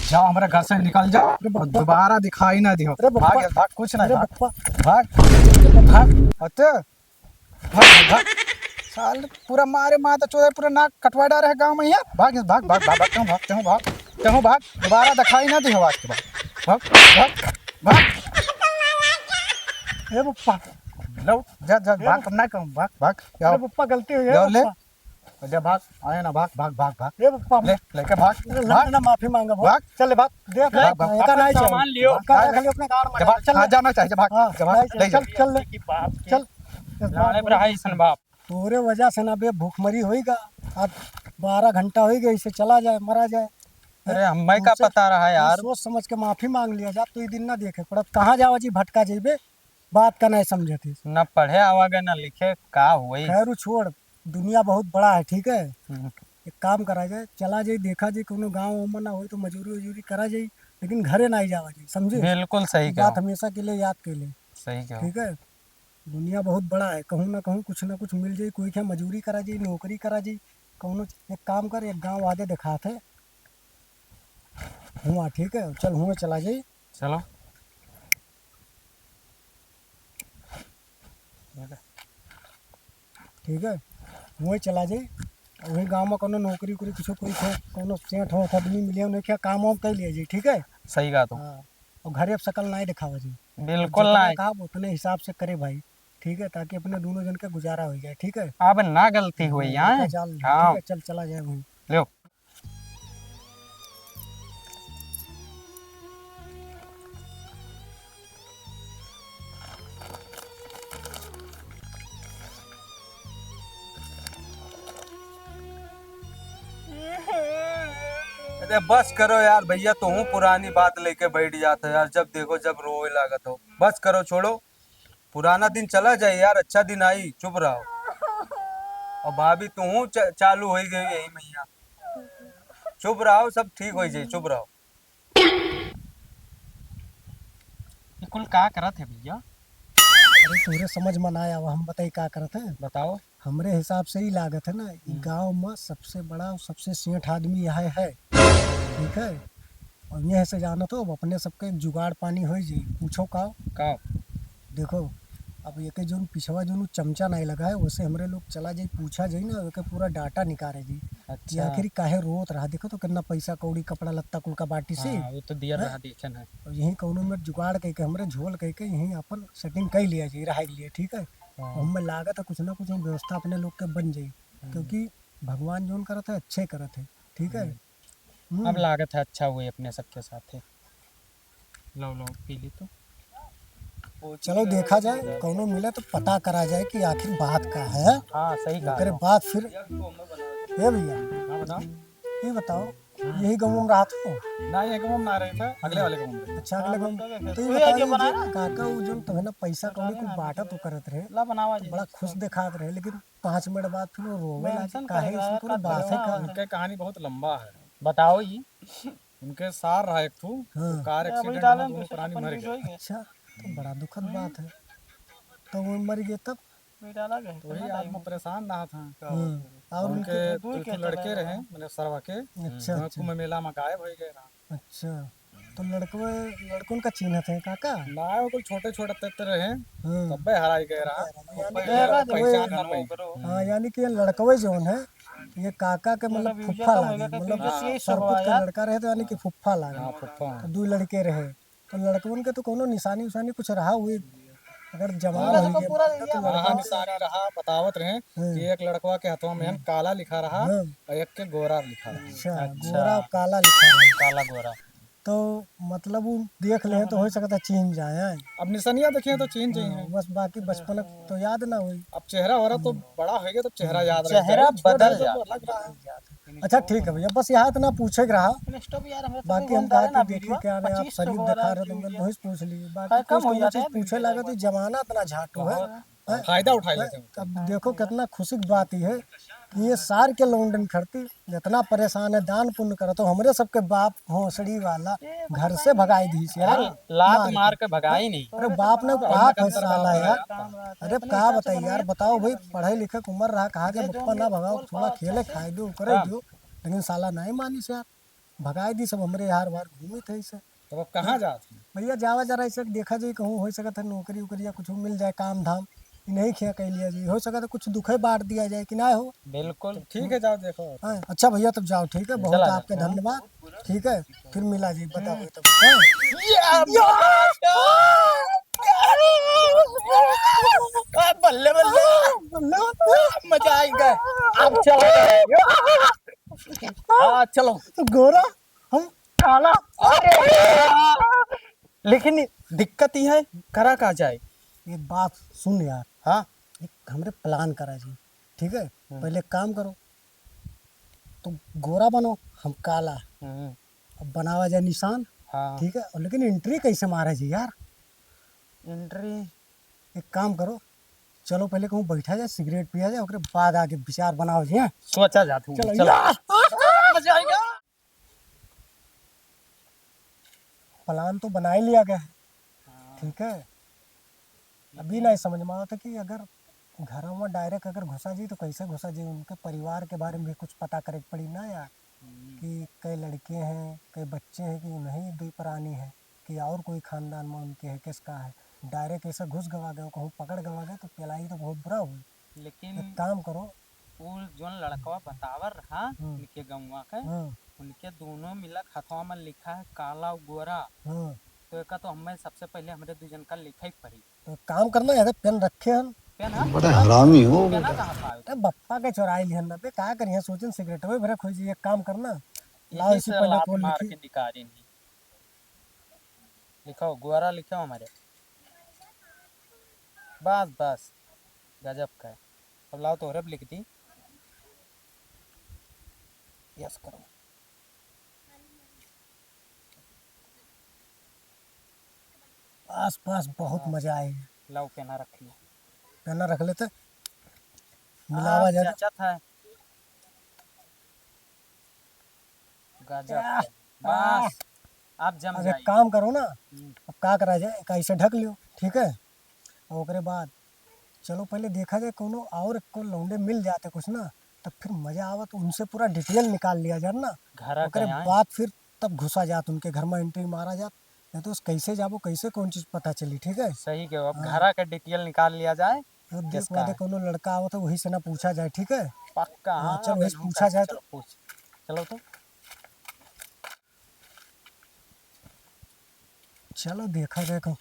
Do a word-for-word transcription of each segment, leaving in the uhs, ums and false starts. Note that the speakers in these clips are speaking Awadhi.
जाओ, हमरे घर से निकल जाओ। अरे बप्पा। दोबारा दिखाई ना दिहो। अरे बप्पा। भाग, भाग, कुछ ना, अरे भाग। बप्पा। भाग, भाग। अरे, भाग, भाग। साल पूरा मारे माता चोदे, पूरा नाक कटवा डारे है गाँव में यार। भाग, भाग, भाग, भाग, भाग, तू भाग, तू भाग, तू भाग। दोबारा दिखाई ना दिहो आज के बाद। भाग, भाग, भाग। ए बप्पा। लो, जा, जा, ए भाग, बप्पा। हम ना कहूँ, भाग, भाग। जाओ। अरे बप्पा, गलती हो गई, जाओ, ले। बप्पा। ले भाग, आए ना, भाग, भाग, भाग, भाग। ए बप्पा, ले, लेके भाग, अरे भाग। ना, माफी मांगा, भाग। भाग। चल ले, भाग। देख, भाग, भाग। एका नहीं सामान चाहिए। लियो। भाग, भाग। खाली अपने गाड़ में जा, भाग। चल हाँ, ले। जाना चाहिए, जा, भाग, हाँ, जा, भाग, नहीं ले जा। चल, चल ले। चल, चल। लाने पर है ऐसन बाप। तोरे वजह से ना बे भूखमरी होइगा। आज बारह घंटा होइगा, इसे चला जाए, मरा जाए। अरे, हमें का तुमसे पता रहा यार। सोच समझ के माफी मांग लिया जा, तो ये दिन ना देखे पड़त। कहाँ जावा जी, भटका जइबे, बात का नहीं समझत ही। ना पढ़े आवागे, ना लिखे, का होई? खैर, उ छोड़, दुनिया बहुत बड़ा है, ठीक है? हम्म। एक काम करा जाए, चला जाए, देखा जाए, कोनो गाँव वाँव में ना होई तो मजूरी वजूरी करा जाए, लेकिन घरे ना ही जावा जाए, समझे? बिल्कुल सही बात कहा। हमेशा के लिए याद कर ले। सही कहा। ठीक है, दुनिया बहुत बड़ा है, कहूँ ना कहूँ कुछ ना कुछ मिल जाए, कोई क्या मजूरी करा जाए, नौकरी करा जाए, कौनो एक काम कर, एक गाँव आगे दिखात है हुआ, ठीक है, चल हुआ चला जाए। चलो। ठीक है, वहीं चला जाई। वही गाँव में कौनो नौकरी उकरी कुछ कोई हो, कौनो सेठ हो, आदमी मिले, उन्हें क्या काम वाम कर लिया जी, ठीक है? सही कहा तू। हाँ, और घरे अब शकल ना ही दिखावा जी। बिल्कुल जितना ना। कहा उतने हिसाब से करे भाई, ठीक है, ताकि अपने दोनों जन का गुजारा हो जाए, ठीक है? अब ना गलती हुई हाँ, यहाँ। जाल, हाँ। ठीक है, चल चला जाए वहीं। लो। अरे बस करो यार भैया, तुहूँ पुरानी बात लेके बैठ जात हो यार, जब देखो जब रोवे लागत हो। बस करो, छोड़ो, पुराना दिन चला जाए यार, अच्छा दिन आई, चुप रहो। और भाभी तुहूँ च-, चालू हो गई यही मैया, चुप रहो, सब ठीक हो जाए, चुप रहो। ये कुल का करत है भैया? अरे तोरे समझ में ना आवा, हम बताई का करत है। बताओ। हमरे हिसाब से ही लागत है ना, ई हम्म। गाँव में सबसे बड़ा और सबसे सेठ आदमी यह है, ठीक है? और यह से जानत हो, अब अपने सबके एक जुगाड़ पानी हो जाई। पूछो का? का? देखो, अब एके जोन पिछवा जोन चमचा नहीं लगा है, वैसे हमरे लोग चला जाई, पूछा जाई ना, एके पूरा डाटा निकारे जाई कि अच्छा। आखिर काहे रोत रहा। देखो तो कितना पैसा कौड़ी, कपड़ा लत्ता कुल का बाटी से। हाँ, वो तो दिया हैं? रहा, देखे ना। और यहीं कौनो में जुगाड़ कह के, हमरे झोल कह के यहीं अपन सेटिंग कर लिया जाई, रह लिया, ठीक है? हाँ। और हमें लागत है कुछ ना कुछ व्यवस्था अपने लोग के बन जाई, हम्म। क्योंकि भगवान जोन करत है, अच्छे करत है, ठीक है? हम्म। हम्म। अब लागत है अच्छा हुए अपने सबके साथे। लो, लो, पी ली तो। चलो देखा जाए, कौनो मिले तो पता करा जाए कि आखिर बात का है। हाँ, सही कहा। ओकरे बाद फिर, ए भैया, हाँ, बताओ। ये बताओ, हाँ। यही गाँव में रहत हो? ना, ये गाँव में ना रहे थे, अगले वाले गाँव में रहे। अच्छा, अगले गाँव में। तो ये बताओ, ये जो काका, वो जो तुम्हें ना पैसा कौड़ी कुछ बांटा तो करत रहे, ला बनावा तो जी, बड़ा खुश दिखात रहे, लेकिन पाँच मिनट बाद फिर वो रोवे लागे, काहे, इसमें कोनो बात है का? उनके कहानी बहुत लंबा है। बताओ जी। उनके सार रहा एक ठू, हाँ। वो कार एक्सीडेंट में दोनों प्राणी मर गए। अच्छा, तो बड़ा दुखद बात है। तो वो मर गए तब? तो वही आदमी परेशान रहा था। हाँ। और उनके उनके एक ठो लड़के रहे, मतलब सरवा के, अच्छा, हाँ, अच्छा। कुंभ मेला में गायब हो गए रहा। अच्छा, तो लड़कवे, लड़कन का चिन्हत है काका? ना, वो कुल छोटे छोटे तत्व रहे, हाँ। तब्बे हराई गए रहा। यानी तब्बे कि यार, पहचान ना पाई। हाँ, यानी कि ये लड़कवे जौन है, ये काका के मतलब फुफ्फा लागे, मतलब सरपुत के लड़का रहे तो यानी कि फुफ्फा लागे। हाँ, फुफ्फा। तो दो लड़के रहे, तो लड़कवन के तो कोनो निशानी उशानी कुछ रहा हुई, अगर जमाना हाँ, हो गया, तो हाँ, लड़कवन के निशानी रहा, बतावत रहे हाँ। कि एक लड़कवा के हथवा में हाँ। काला लिखा रहा हाँ। और एक के गोरा लिखा रहा। अच्छा, अच्छा। गोरा और काला लिखा रहा। काला गोरा। तो मतलब वो देख ले तो हो सकता है चीन्ह जाए, हैं? अब निशानियाँ देखिए तो चीन्ह जाए हाँ, हैं। बस बाकी बचपन तो याद ना हुई। अब चेहरा हो रहा तो हम्म। बड़ा हो गया तो चेहरा याद रह चेहरा जाए। बदल जाए। लग रहा है। अच्छा ठीक है भैया, बस यहाँ इतना पूछे के रहा। बाकी हम कहा कि देखिए क्या रहे, आप शरीफ दिखा रहे तो मैं वही पूछ ली। बाकी कुछ कौनो चीज पूछे लागे तो जमाना इतना झाटू है। हैं? फायदा उठा लेते हैं। अब देखो कितना खुशी की बात ये है कि ये सार के लौंडन खरती जितना परेशान है, दान पुण्य करत हो, हमरे सबके बाप भोसड़ी वाला घर से भगाई दी से यार। लात मार के भगाई नहीं। अरे बाप ने पाप है साला यार। अरे का बताई यार, बताओ भाई, पढ़े लिखे के उम्र रहा, कहा के बप्पा ना भगाओ, थोड़ा खेले खाए दो, करे दो, लेकिन साला नहीं मानी से यार। भगाए दी सब हमरे यार वार घूमित है इसे। तब अब कहाँ जात हैं? भैया जावा जरा इसे देखा जाए, कहूँ हो सकत है नौकरी उकरी या कुछ मिल जाए काम धाम, इन्हीं खिया कह लिया जाए, हो सकत है कुछ दुखे बांट दिया जाए कि ना हो। बिल्कुल। ठीक है, जाओ देखो। हाँ, अच्छा भैया तब जाओ, ठीक है, बहुत चला आपके जाओ। धन्यवाद। ठीक है, फिर मिला जी, बताओ तब। हाँ। आ, बल्ले, बल्ले। बल्ले, बल्ले। मजा आएगा। अब चलो। हाँ, चलो। गोरा, हम काला। अरे। लेकिन दिक्कत ई है, करा का जाए? एक बात सुन यार। हाँ? एक हमरे plan करा जी, ठीक है? हम्म। पहले एक काम करो, तुम गोरा बनो, हम काला। हम्म। अब बनावा जाए निशान, हाँ। ठीक है? और लेकिन entry कैसे मारा जी यार? Entry? एक काम करो, चलो पहले कहूँ बैठा जाए, सिगरेट पिया जाए, ओकरे बाद आगे विचार बनावा जी, हैं? सोचा जात हूँ, चलो, चलो। या! मजा आएगा। Plan तो बना ही लिया गया है, हाँ। ठीक है? अभी नहीं समझ में आवत है कि अगर घर में direct अगर घुसा जी तो कैसे घुसा जी, उनके परिवार के बारे में भी कुछ पता करे के पड़ी ना यार, हम्म। कि कई लड़के हैं, कई बच्चे हैं कि नहीं दुई प्राणी है कि और कोई खानदान में उनके है, किसका है। Direct ऐसे घुस गवा गए, कहूँ पकड़ गवा गए तो पेलाई तो बहुत बुरा हुई। लेकिन एक काम करो। उ जोन लड़कवा बतावर रहा, हम्म। उनके गौवा के, हम्म। उनके दोनों मिलक हथवा में लिखा है काला और गोरा। हम्म। तो एका तो हमें सबसे पहले हमरे दू जन का लिखे के पड़ी। तो काम करना है, पेन रखे हन। पेन है? बड़े हरामी हो पेन बेटा। कहाँ पावे? अरे बप्पा के चोराई लिहन ना बे, का करिए, सोचन सिगरेट में भरे खोई जी, एक काम करना। लाओ यही इसी से पहले लात कौन मार लिखी? के निकाली नहीं। लिखो, गोरा लिखो हमारे। बस, बस, गजब का है। अब लाओ तोहरे पे लिख दी। Yes करो। बस, बस, बहुत हाँ। मजा आए। लाओ पेना रख लो। पेना रख लेते। मिलावा हाँ, जाए तो। जचत है। गजब। आह, बस, आह। अब जम अब एक जाई। काम करो ना, हम्म। अब का करा जाए, एक ऐसे ढक लियो, ठीक है? और ओकरे बाद चलो पहले देखा जाए कोनो और को लौंडे मिल जाते कुछ ना, तब फिर मजा आवा, तो उनसे पूरा detail निकाल लिया जाए ना। घरा ओकरे के आए। बाद फिर तब घुसा जात उनके घर में, entry मारा जात, नहीं तो कैसे जाबो, कैसे कौन चीज पता चली, ठीक है? सही कहो, अब हाँ। घरा के detail निकाल लिया जाए। अब देख किसका वादे है? कोनो लड़का आवत है, वही से ना पूछा जाए, ठीक है? पक्का, हाँ, हाँ, चल, वही से बिल्कुल, पूछा जाए तो। चलो, पूछ। चलो तो। चलो, देखा जाए कहूँ।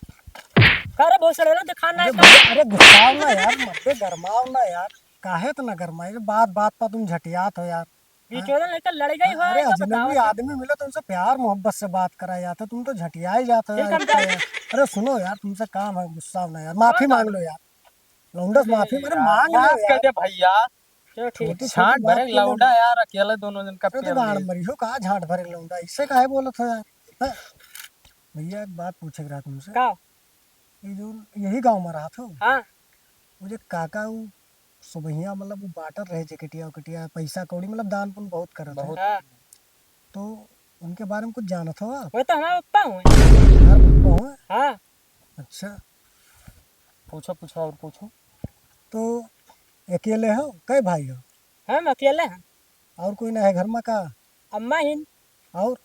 का रे भोसड़े ना, दिखा ना अरे एकदम। भैया, अरे गुस्साओ ना यार, मत गरमाओ ना यार, काहे इतना गरमाए? बात बात पर तुम झटियात हो यार। बीच हाँ? में लेकर लड़ गई हो, अरे, एकदम अजनबी बताओ। आदमी मिले तो उनसे प्यार मोहब्बत से बात करा जाता, तुम तो झटिया ही जाते हो ठीक, यार, हम इतना जाए। यार। अरे सुनो यार, तुमसे काम है, गुस्साओ ना यार, माफी कौन मांग लो यार। लौंडस अरे माफी, अरे यार, मांग लो माफ कर यार। दे भैया। चलो ठीक। छोटी छोटी झांट बात भरे के लिए लौंडा यार, अकेले दोनों जन का अरे तो पेल गाड़ दिए। मरी हो, कहाँ झांट भरे लौंडा, इससे काहे बोलत हो यार? हैं? भैया एक बात पूछे के रहा तुमसे। का? ये जो यही गांव में रहा था? हाँ। वो जो काका वो सुबहिया मतलब वो बांटत रहे जैकेटिया उकेटिया, पैसा कौड़ी मतलब दान पुण्य बहुत करत है। बहुत। हाँ। तो उनके बारे में कुछ जानत हो आप? वो तो हमारे पप्पा हुए। हमारे पप्पा हुए? हाँ। अच्छा। पूछो, पूछो और पूछो। तो अकेले हो? कै भाई हो? हम अकेले हैं। और कोई ना है घर में का? अम्मा हिन। और?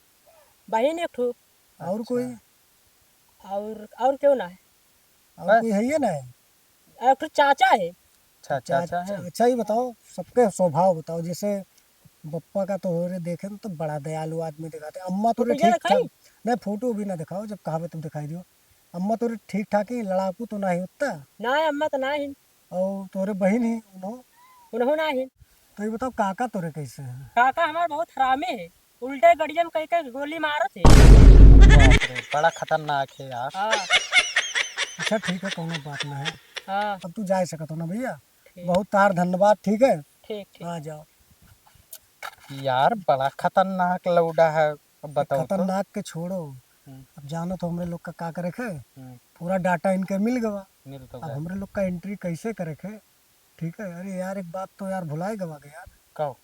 बहिन एक ठो। और अच्छा। कोई? और, और क्यों ना है? और बस। कोई है ये ना है? और एक ठो चाचा है। अच्छा, चाचा, चाचा है। अच्छा, ये बताओ, सबके स्वभाव बताओ, जैसे बप्पा का तो हो रहे देखे तो बड़ा दयालु आदमी दिखाते, अम्मा तो फोटो ठीक दिखाई? ठाक, नहीं फोटो भी ना दिखाओ, जब कहावे तब दिखाई दियो। अम्मा तो ठीक ठाक ही, लड़ाकू तो ना ही उत्ता। ना, अम्मा तो ना ही। और तोरे बहिन ही उन्हों? उन्हों ना ही। तो ये बताओ काका तोरे कैसे है? काका हमार बहुत हरामी है, उल्टे गड़िया में कई कई गोली मारत है। बाप रे, बड़ा खतरनाक है यार। हाँ। अच्छा ठीक है, कोनो बात ना है। हाँ। अब तू जा सकत हो ना भैया। ठीक। बहुत तार धन्यवाद, ठीक है? ठीक, ठीक। हाँ, जाओ। यार, बड़ा खतरनाक लौंडा है। अब बताओ तो। खतरनाक के छोड़ो। हम्म। अब जानो तो हमरे लोग का का करे के? हम्म। पूरा data इनके मिल गवा। मिल तो अब गवा। हमरे लोग का entry कैसे करे के? ठीक है, अरे यार, एक बात तो यार भुलाए गवा के यार। कहो।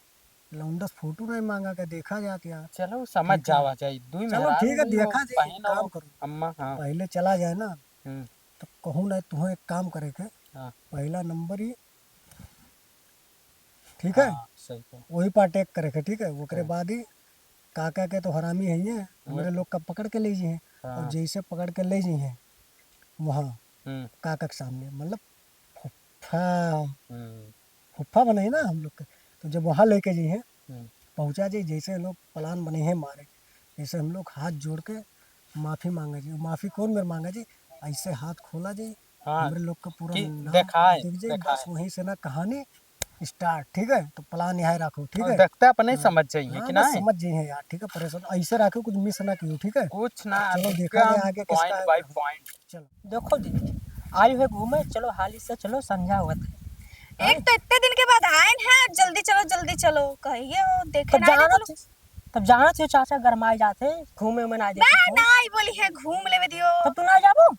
लौंडस फोटो नहीं मांगा के देखा जात यार। चलो, समझ ठीक है। जावा जाए। दुई चलो, मेहरारू ठीक है, हुई हो, देखा जाए, बहिन काम हो, करो। अम्मा, हाँ। पहले चला जाए ना, हम्म। तो कहूँ ना, तुहें एक काम करे के, हाँ। पहला नंबर ही ठीक है? हाँ, सही कहो। वही पर attack करे के, ठीक है? ओकरे हाँ। बाद ही काका के तो हरामी है ये, हमरे लोग का पकड़ के ले जी हैं। और हाँ। जैसे पकड़ के ले जी हैं वहाँ हम्म। काका के सामने, मतलब फुफ्फा, हम्म। फुफ्फा बने हैं ना हम लोग के, तो जब वहाँ लेके जी हैं, हम्म। पहुँचा जी, जैसे लोग प्लान बने हैं मारे, जैसे हम लोग हाथ जोड़ के माफी मांगा जी। माफी कौन मेरे मांगा जी? ऐसे हाथ खोला जी, हाँ, हमरे लोग का पूरा कि नाम देखाए, देख जाए, देखाए। बस वहीं से ना कहानी स्टार्ट, ठीक है? तो प्लान यहाँ रखो, ठीक और है? देखते अपने ही हाँ, समझ जाइए हाँ, कि बस नहीं? समझ जाइए यार, ठीक है? परेशान ऐसे रखो, कुछ मिस ना कियो, ठीक है? कुछ ना, चलो देखा जाए आगे किसका पॉइंट बाय पॉइंट। चलो। देखो दीदी, आई है घूमे, चलो हाली से चलो, संझा होत है। एक तो इतने दिन के बाद आए हैं, जल्दी चलो, जल्दी चलो कहिए, वो देखे तब ना जाना चलो। थे, तब जाना थे चाचा गरमाए जाते, घूमे में ना देखे बे, थे। ना आई बोली है, घूम लेवे दियो। तब तू ना जाबो?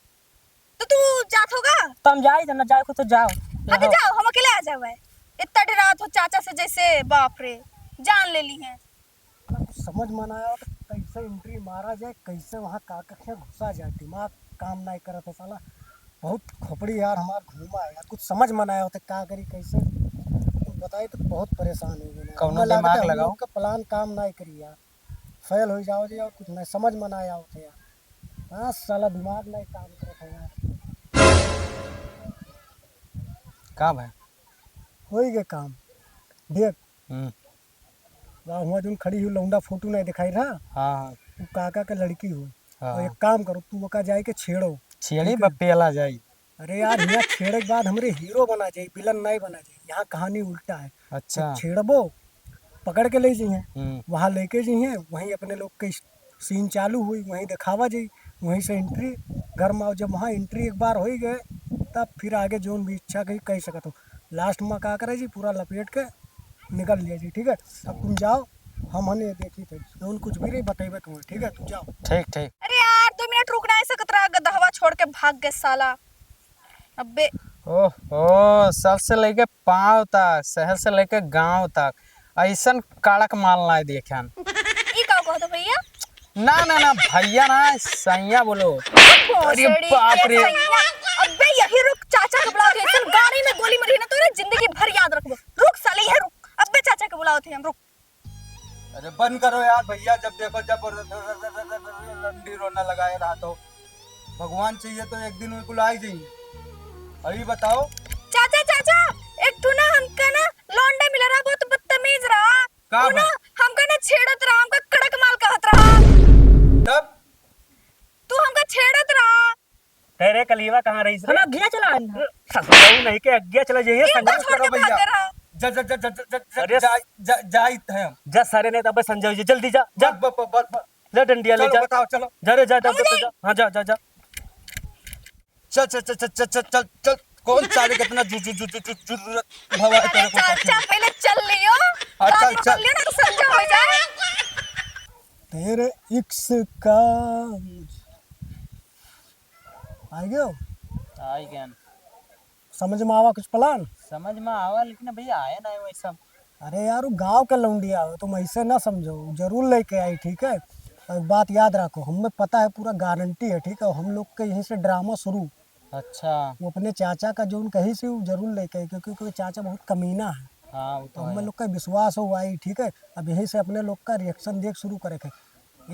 तो तू जात होगा? तो हम जाई, ना जाए को तो जाओ। अबे रहो। जाओ, हम अकेले आ जावे। इतना डरात हो चाचा से जैसे, बाप रे, जान ले ली है। कुछ समझ में ना आया तो कैसे एंट्री मारा जाए, कैसे वहाँ काका के घुसा जाए, दिमाग काम नहीं करत है साला। बहुत खोपड़ी यार हमार घूमा है यार, कुछ समझ में ना आया तो का करी, कैसे कुछ बताई तो बहुत परेशान हो गए। कौनो हमें लागत दिमाग है हम लगाओ। लोग का प्लान काम नहीं करी यार, फेल हो जाओ जी, और कुछ नहीं समझ में ना आया होते यार। हाँ साला दिमाग नहीं काम करत है यार। का भाई? होई गए काम। देख, हम्म। वहाँ हुआ जोन खड़ी हुई लौंडा फोटो नहीं दिखाई रहा? हाँ, हाँ। वो काका के लड़की हो। हाँ। और एक काम करो, तू ओका जाए के छेड़ो। छेड़ी ठीक है? बप्पे वाला जाई। अरे यार, यहाँ छेड़े के बाद हमरे हीरो बना जाई, विलन नहीं बना जाई। यहाँ कहानी उल्टा है। अच्छा। छेड़बो, पकड़ के ले जइहें, हम्म। वहाँ लेके जइहें, वहीं अपने लोग के सीन चालू हुई, वहीं दिखावा जाई, वहीं से एंट्री। घर में आओ, जब वहाँ एंट्री एक बार हो ही गए, तब फिर आगे जोन भी इच्छा कही कह सकत हो। लास्ट में का करे जी, पूरा लपेट के निकल लिया जी, ठीक है। अब तुम जाओ, हम हने देखी थे, जोन कुछ भी रही बतेबे तुम्हें, ठीक है, तुम जाओ। ठीक, ठीक। अरे यार, दो मिनट रुक नहीं सकत रहा, गदहवा छोड़ के भाग गए साला। अबे। ओहो, सर से लेके पाँव तक, शहर से लेके गांव तक, ऐसन कड़क माल ना देखे हन। ई का कहत हो भैया? ना, ना, ना, भैया ना, सैया बोलो। अरे भोसड़ी बाप के रे। सैया। अबे यही रुक, चाचा के बुलाओ थे, ऐसन गाड़ी में गोली मरी ना, तोरे जिंदगी भर याद रखबो। रुक साले, यही रुक, अबे चाचा के बुलाओ थे हम, रुक। अरे बंद करो यार भैया, जब देखो जब र-, र-, रंडी रोना लगाए रहा तो भगवान चाहिए तो एक दिन बिल्कुल आ ही जाइए। अभी बताओ। चाचा, चाचा, एक ठो ना हमका ना लौंडा मिला रहा, बहुत बदतमीज रहा। का वो ना भाई? हमका ना छेड़त रहा, हमका कड़क माल कहत रहा। तब? तू हमका छेड़त रहा। तेरे कलीवा कहाँ रही हम रे? अगिया चला आए हैं। ससुराल नहीं के अगिया चला जाइए, ये संजय। तो छोड़ के करो भैया। भाग रहा। जा, जा, जा, अरे जा, जा, जा, जा, जा, हम। जा सारे ने तब संजय जी, जल्दी जा, जा। बस, बस, बस, बस, बस। ले डंडिया ले चलो, जा। बताओ, चलो। जा रे, जा, जा, चलो, जा, जा। जा। हाँ, जा, जा, जा। चल, चल, चल। कौन साले कितना जु-, जु-, जु-, जु-, जु-, जरूरत भवा है अरे तेरे को चल, काफी। चल, पहले चल लियो। हाँ, चल, शादी कर चल। लियो ना तो संजय हो जाए। तेरे इश्क का आई गयो? आई गया। समझ में आवा कुछ प्लान? समझ में आवा, लेकिन भैया आया ना है वैसा। अरे यार, वो गाँव के लौंडिया हो, तुम ऐसे ना समझो, वो जरूर लेके आई, ठीक है? और एक बात याद रखो, हमें पता है, पूरा गारंटी है, ठीक है? हम लोग के यहीं से ड्रामा शुरू। अच्छा। वो अपने चाचा का जोन कही से वो जरूर लेके आई, क्योंकि, क्योंकि चाचा बहुत कमीना है। हाँ, वो तो तो हम है। लोग का विश्वास हो आई, ठीक है? अब यहीं से अपने लोग का रिएक्शन देख शुरू करे के।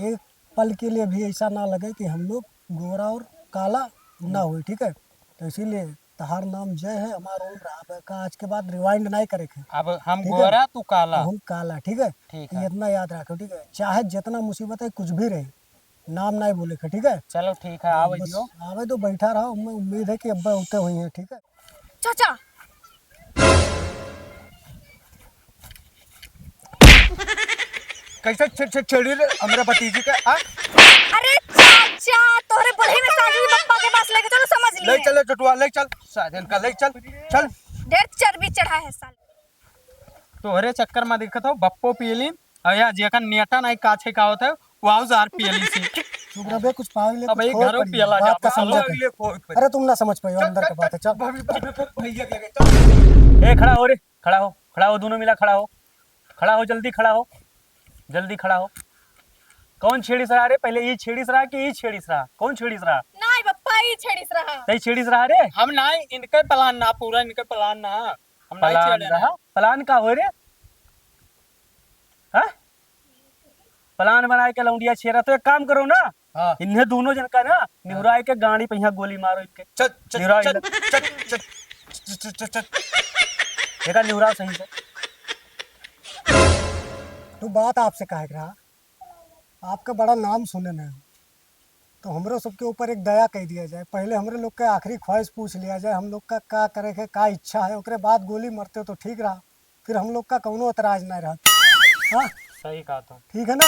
एक पल के लिए भी ऐसा ना लगे कि हम लोग गोरा और काला ना हम्म। होई, ठीक है? तो इसीलिए तहार नाम जय है, हमार ओम रहा है। का आज के बाद रिवाइंड नहीं करे के। अब हम ठीक है? गोरा, तू काला। हम काला, ठीक है? ठीक ये है। इतना याद रखो, ठीक है? चाहे जितना मुसीबत है, कुछ भी रहे, नाम नहीं बोले के, ठीक है? चलो ठीक है, आवे बस दियो। आवे दो, बैठा रहो, हमें उम्मीद है कि अब्बा उठे हुई हैं, ठीक है? चाचा। कैसे छे-, छे-, छेड़ी रे हमरा भतीजी के, आ? अरे चाचा, तोहरे बलही में साजू बप्पा के पास लेके चलो, समझ ले लिए। चल, छोटुआ, ले चल, साजन का ले चल, चल। ढेर चर्बी चढ़ा है साले। तोहरे चक्कर में देखत हो, बप्पो पी लीन, और या जेकर नेटा नहीं काछे का होता है, वो आओ जार पी ली सी। चुप रह बे, कुछ पावे ले, अब कुछ एक खोए घरों पड़ी, पियला बात जाता का है। समझा कर। अरे तुम ना समझ पाइयो चल, अंदर चल, के बात है, चल। चल। भाभी, भाभी, भाभी, भैया के आगे, चल। ए, खड़ा हो रे, खड़ा हो, खड़ा हो, दोनों मिला खड़ा हो, खड़ा हो, जल्दी खड़ा हो, जल्दी खड़ा हो। कौन छेड़ीस रहा रे? पहले ई छेड़ीस रहा कि ई छेड़ीस रहा? कौन छेड़ीस रहा? नहीं बप्पा, ई छेड़ीस रहा। तई छेड़ीस रहा रे? हम नहीं, इनके प्लान ना पूरा, इनके प्लान ना। हम नहीं प्लान छेड़े रहा? ना। प्लान का हो रे? हाँ? प्लान बनाए के लौंडिया छेड़ा। तो एक काम करो ना, हाँ। इन्हें दोनों जन का ना, हाँ। निहुराए के गाड़ी पे यहाँ गोली मारो इनके। चल, चल, निहुराओ चल, इन्हें। चल, चल, चल, चल, चल। देखा, निहुराओ सही से। तो बात आपसे कहे के रहा, आपका बड़ा नाम सुने में हो, तो हमरो सबके ऊपर एक दया कह दिया जाए। पहले हमरे लोग के आखिरी ख्वाहिश पूछ लिया जाए, हम लोग का का करे के, का इच्छा है, ओकरे बाद गोली मरते तो ठीक रहा, फिर हम लोग का कौनो एतराज ना रहा। हाँ? सही कहा तुम। ठीक है ना?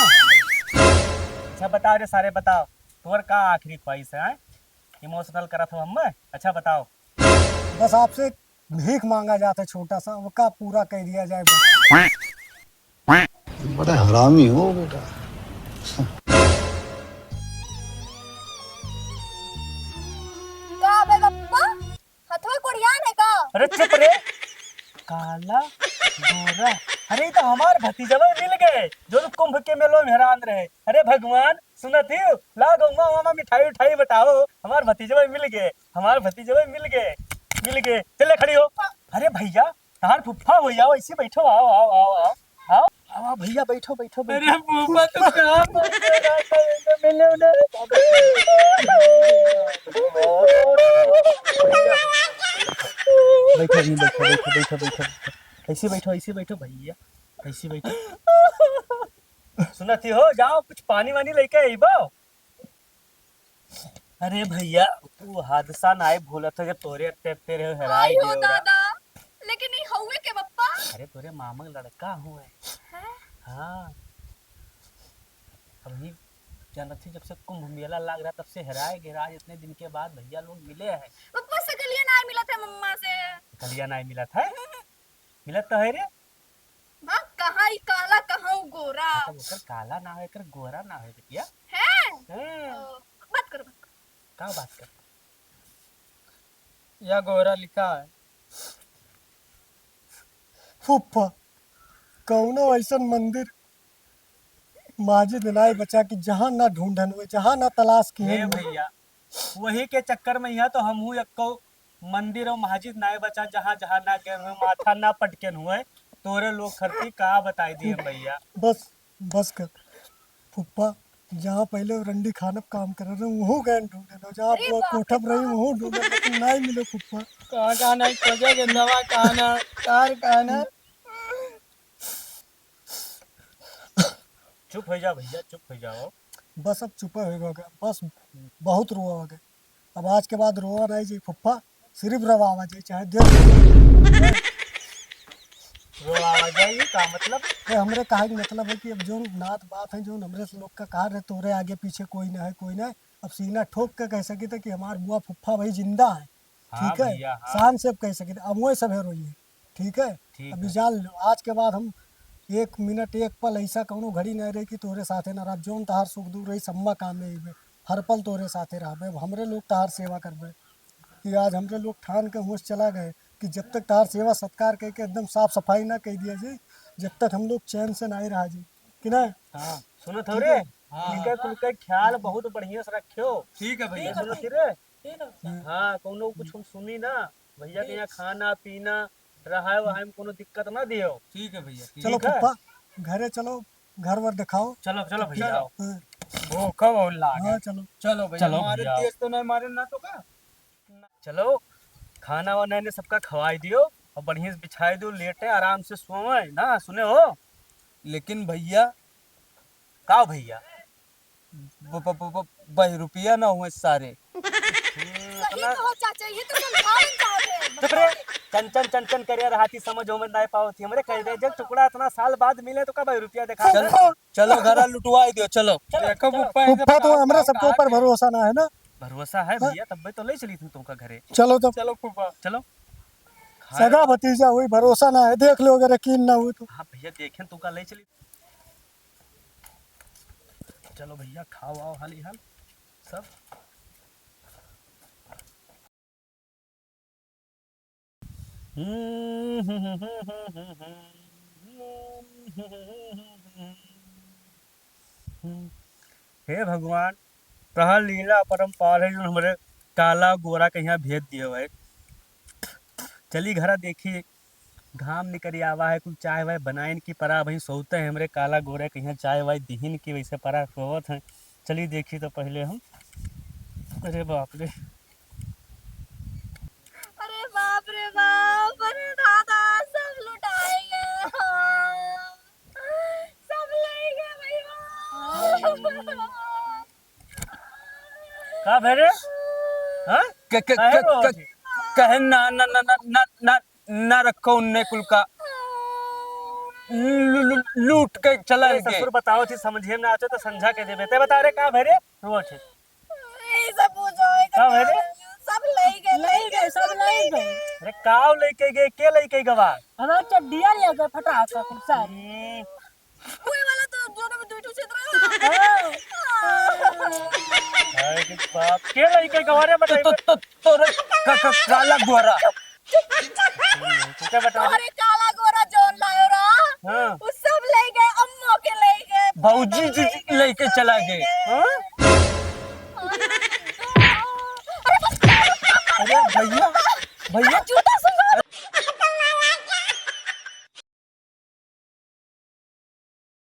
अच्छा बताओ रे सारे, बताओ, तोर का आखिरी ख्वाहिश है, हैं? इमोशनल करत हो हमें। अच्छा बताओ। बस आपसे एक भीख मांगा जाता है छोटा सा, ओका पूरा कर दिया जाए बस। बड़ा हरामी हो बेटा। का बे बप्पा, हथवा कोड़ियान है का? अरे चुप रे। काला गोरा, अरे ये तो हमार भतीजवा मिल गए जो कुंभ के मेलो में हैरान रहे। अरे भगवान, सुनत ही, ला गौवा मामा मिठाई उठाई बटाओ, हमार भतीजवा मिल गए, हमार भतीजवा मिल गए, मिल गए। चले खड़ी हो। अरे भैया, तार फुफ्फा हो जाओ, ऐसे बैठो, आओ, आओ, आओ, आओ, आओ, आओ, भैया, बैठो, बैठो, बैठो। अरे फूफा, तू कहाँ पहुँच गया? मिले उन्हें। बैठो, बैठो, बैठो, बैठो, बैठो, बैठो। ऐसे बैठो, ऐसे बैठो भैया, ऐसे बैठो। सुनत ही हो, जाओ कुछ पानी वानी लेके अइबो। अरे भैया, तू हादसा नाय भूलत है, जब तोरे अत्ते अत्ते रहे, हेराई आयो गयो रहा। दादा, लेकिन ई हउवे के बप्पा? अरे तोरे मामा के लड़का हुए। हैं? हाँ। अभी जानत ही, जब से कुंभ मेला लाग रहा, तब से हेराए गए। आज इतने दिन के बाद भैया लोग मिले हैं। बप्पा, सकलिया नाय मिलत है मम्मा से। सकलिया नाय मिलत है? मिलत तो है रे। बा, कहाँ ई काला, कहाँ ऊ गोरा? मतलब ओकर काला ना है, एकर गोरा ना है बिटिया। हैं? हैं। ओ, बात करो, बात करो। का बात कर? या गोरा लिखा है। फुफ्फा, कौनो ऐसन मंदिर, मस्जिद नाय बचा कि जहाँ ना ढूंढन हुए, जहाँ ना तलाश किए हे हुए। भैया, वही के चक्कर में यहाँ तो हमहू एक्को मंदिर और मस्जिद नाय बचा, जहाँ जहाँ ना गए हुए, माथा ना पटकेन हुए। तोरे लोग खरती का बताई दिए भैया। बस, बस कर। फुप्पा, जहाँ पहले रंडी खानप काम कर रहे, वहू गए ढूंढे ना, जहाँ अरे वो बाप रे कोठप रही, बाप। वहू ढूंढे, लेकिन नाय मिले फुप्पा। कहाँ, कहाँ नाय खोजे के दवा, कहाँ ना, कार, कहाँ ना। चुप हो जा भैया, चुप हो जाओ। बस अब चुप हो गया, बस बहुत रोआ हो गया। अब आज के बाद रोआ नहीं जाई फुप्पा, सिर्फ रवावा जाई, चाहे देख। रोआवा जाई, का मतलब? ए, हमरे कहे के मतलब है कि अब जौन नात बात है, जौन हमरे लोग का कहा रहे, तोरे आगे पीछे कोई ना है, कोई ना है। अब सीना ठोक के कह सकी था कि हमार बुआ फुफ्फा भाई जिंदा है। हाँ ठीक है? भैया, हाँ। शान से अब कह सकी था, अब वही सभे रोइए। ठीक है? ठीक अभी है। जान लो, आज के बाद हम एक मिनट, एक पल ऐसा कौनो घड़ी नहीं रही कि तोरे साथे ना रहब। जौन तहार सुख दुख रही, सम्मा काम में अइबे। हर पल तोरे साथे रहबे। अब हमरे लोग तहार सेवा करबे। कि आज हमरे लोग ठान के हुआं से चला गए कि जब तक तहार सेवा सत्कार करके एकदम साफ सफाई ना कह दिया जाए, जब तक हम लोग चैन से नहीं रहा जी। कि ना? हाँ, सुनत हो ठीक रे? है। हाँ, इनका हाँ। कुल का ख्याल बहुत बढ़िया से रखियो। ठीक है भैया। सुनत ही रे? ठीक है भैया। हाँ, कौनो कुछ हम सुनी ना, भैया के यहाँ खाना पीना, रहाए वहाए में कोनो दिक्कत ना दियो। ठीक है भैया, ठीक चलो है। फुप्पा, घरे चलो, घर वर दिखाओ। चलो, चलो भैया, चलो। आओ। हाँ। भूख बहुत लागे। हाँ, चलो। चलो भैया, चलो मारे भैया। तेज तो नहीं मारे ना तो का? चलो, खाना वाना इन्हें सबका खवाई दियो और बढ़िया से बिछाई दियो, लेटे आराम से सोवे ना, सुने हो? लेकिन भैया, का भैया? ब-, ब-, ब-, ब-, बहिरुपिया ना हुए सारे। हम्म, सही इतना कहो चाचा, ये तो समझावन चाहत है। चुप रे, चन चन चन चन करे रहती, समझ हो में नहीं पावत थी। हमरे कह दे, जब टुकड़ा इतना साल बाद मिले तो का बहिरुपिया देखा? चल, चलो घरा लुटवाई दियो, चलो। चलो, देखो चलो। फुप्पा, फुप्पा तो हमरा सबके ऊपर भरोसा ना है ना। भरोसा है हाँ। भैया, तब्बे तो ले चली थी तुमका घरे। चलो तब। चलो फुप्पा। चलो। सगा भतीजा हुई, भरोसा ना है, देख लो अगर यकीन ना हुई तो। हाँ भैया, देखें तुमका ले चली। चलो भैया, खाओ आओ हाली हाल सब। हे भगवान, तहार लीला अपरंपार है, जो हमरे काला गोरा के यहाँ भेज दियो है। चली घरा देखी, घाम निकरि आवा है, कुल चाय वाय बनाइन की परा, अबहीं सोवत है हमरे काला गोरा, कहिया चाय वाय दिहिन की वैसे परा सोवत है। चली देखी तो पहिले हम। अरे बाप रे। अरे बाप रे बाप, अरे दादा, सब लुटाए गए। सब ले गए भैया। का भे रे? हाँ? क-, क-, काहे क-, रो क-, अथी? कहे ना, ना, ना, ना, ना, ना, ना रखो उनने कुल का। लू-, लू-, लूट के चला ए, गए। ससुर बताओ थी, समझे में ना आते तो समझा के देबे। ते बता रे, का भे रे? रो अथी। ई सब पूछो, ई सब का भे रे? सब ले गए, ले गए, सब ले गए। अरे काव लेके गए, के लेके गवा? हमार चड्डिया ले गए, फटाक के कुल सारी। हम्म। कोई वाला तो जोन में दुई ठो छेद रहा। हाँ। हाय रे बाप, के लेके गवा रे तो, बताइए। तो, तो, तोरे का, का, काला गोरा। तुमका बताओ। तोरे काला गोरा जोन लायो रहा, हाँ। उ सब ले गए, अम्मो के ले गए, भौजी जी लेके चला गए। हाँ? अरे भैया, भैया, जूता